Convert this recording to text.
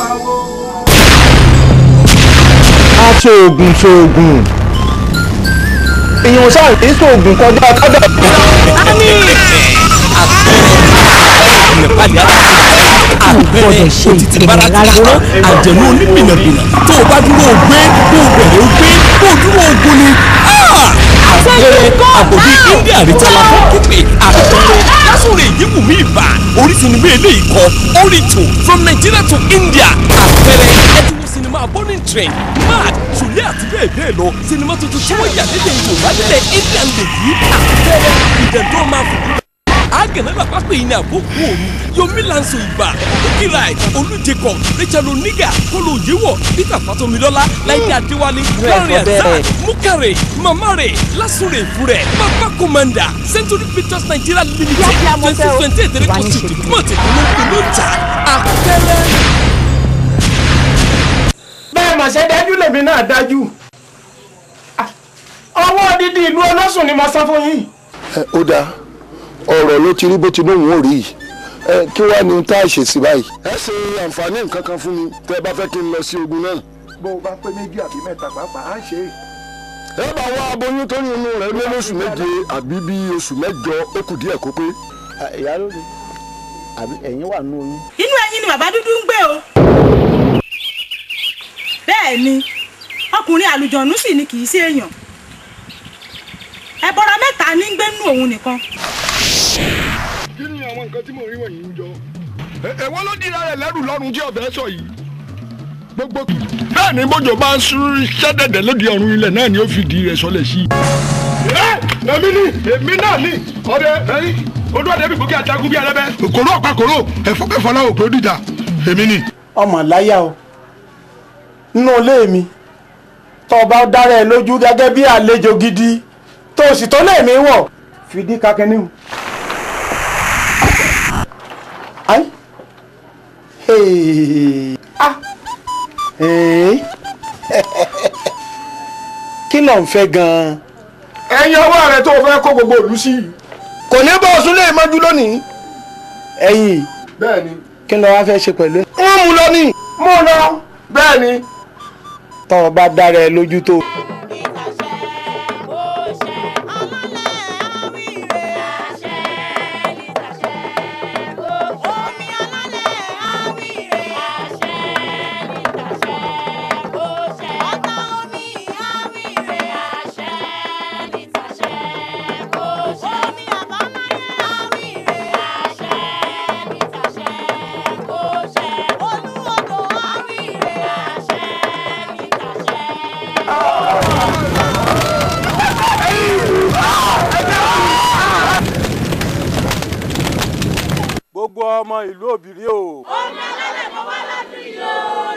àwo. Aṣoògùn ṣoògùn èèyàn ṣáà ní ṣoògùn kọjá kádà. Àpẹẹrẹ òtítì bára ti kọ́rọ́ àjẹ̀nú oníbìnàbìnà tó o bá dúró o gbé bó o bẹ̀rẹ̀ o gbé bó o dúró o gun ni. Àpẹẹrẹ àbòbí India rìtàlá fún pípé àpẹẹrẹ lásòrè ìyíwùmí ìbà orísun ni bí eléyìí kọ orito from Nigeria to India àpẹẹrẹ ẹtùwò sinimá Burning Train Mad Ṣùlẹ̀ àti bẹ́ẹ̀ bẹ́ẹ̀ lọ sinimá tuntun tí wọ́n yà lédè Yorùbá nílẹ̀ India lè yí àpẹẹrẹ ìdẹ̀ndọ́ máa fò agànnà làpapọ̀ yìí ní àkókò òru Yomi Lanso Ìbà Bukky Wright Olú Jacob Rachel Oniga Kọ́lá Oyèwọ̀ Peter Fatomilola Láìdé Adéwálé Lanre Azan Mukare Mamare Lásùrè Ìfúrẹ́ Baba Commander Century Pictures Nigeria Limited 2028 kò sí ìdìbò tèkúlóńpé ló ń ta àpẹẹrẹ. Bẹ́ẹ̀ mà ṣe dájú lèmi náà dájú. Ọwọ́ dídí ìlú ọlọ́sùn ni mo sọ fún yín. Ó dáa, ọ̀rọ̀ ló ti rí bó ti lóun ò rí yìí, kí wàá ní tá a ṣe sí báyìí. Ẹ ṣe àǹfààní nǹkan kan fún mi tẹ́ ẹ bá fẹ́ kí n lọ sí ogun náà. Bó o bá pé méjì àbí mẹ́ta pàápàá á ṣe é. Ẹ bá wá aboyún tó ní inú rẹ̀ lé lóṣù 7 àbí bí oṣù 8 ó kù díẹ̀ kó pé. Ìyá lóde àbí ẹ̀yin wà nínú oyún. Inú ẹyin ni bàbá dúdú ń gbé o. Bẹ́ẹ̀ ni ọkùnrin àlùjọ̀nú sì ni kì í ṣe èèyàn. Ẹbọra mẹ́ta ní ń gbé nínú òun nìkan. Kí ni àwọn nǹkan tí mò ń rí wọ̀nyí ń jọ? Ẹ̀wọ́n ló dira rẹ̀ lẹ́rù lọ́rùn tí ọ̀bẹ sọ yìí. Gbogbo bẹ́ẹ̀ ni bójò bá ń ṣẹ́dẹ̀dẹ̀ lóde ọ̀run ilẹ̀ náà ni ó fi di rẹ̀ sọlẹ̀ sí. Èmi ni èmi náà ni ọdẹ ẹyin odó ọdẹ bí gbòógì àtàgùn bí ẹlẹ́bẹ̀. Kòró ọ̀pá kòró ẹ̀fọ́ kẹfọ́ náà òpè dìjà èmi ni. Ọmọ láyà o, nínú ilé mi tó o bá dára ẹ lójú gẹ́gẹ́ bí àlejò gidi tó o sì tó lé mi wọ̀ fìdí kakẹ́ni o. Ai. Hey. Ah. Hey. Kí ló ń fẹ́ gan-an? Ẹ̀yin ọwọ́ rẹ tó o fẹ́ kó gbogbo ìlú sí. Kò ní bọ́ ọ̀sùn lè mọ́jú lónìí. Ẹ̀yin. Bẹ́ẹ̀ni. Kí ló wá fẹ́ ṣe pẹ̀lú ẹ? Ń mú lọ ní. Mú lọ. Bẹ́ẹ̀ni. Tọ́ ọ bá dára ẹ lójú tó. Gbogbo ọmọ ìlú Òbìrí o. Omi alálẹ̀ mọ́ wá lọ́dún yìí o.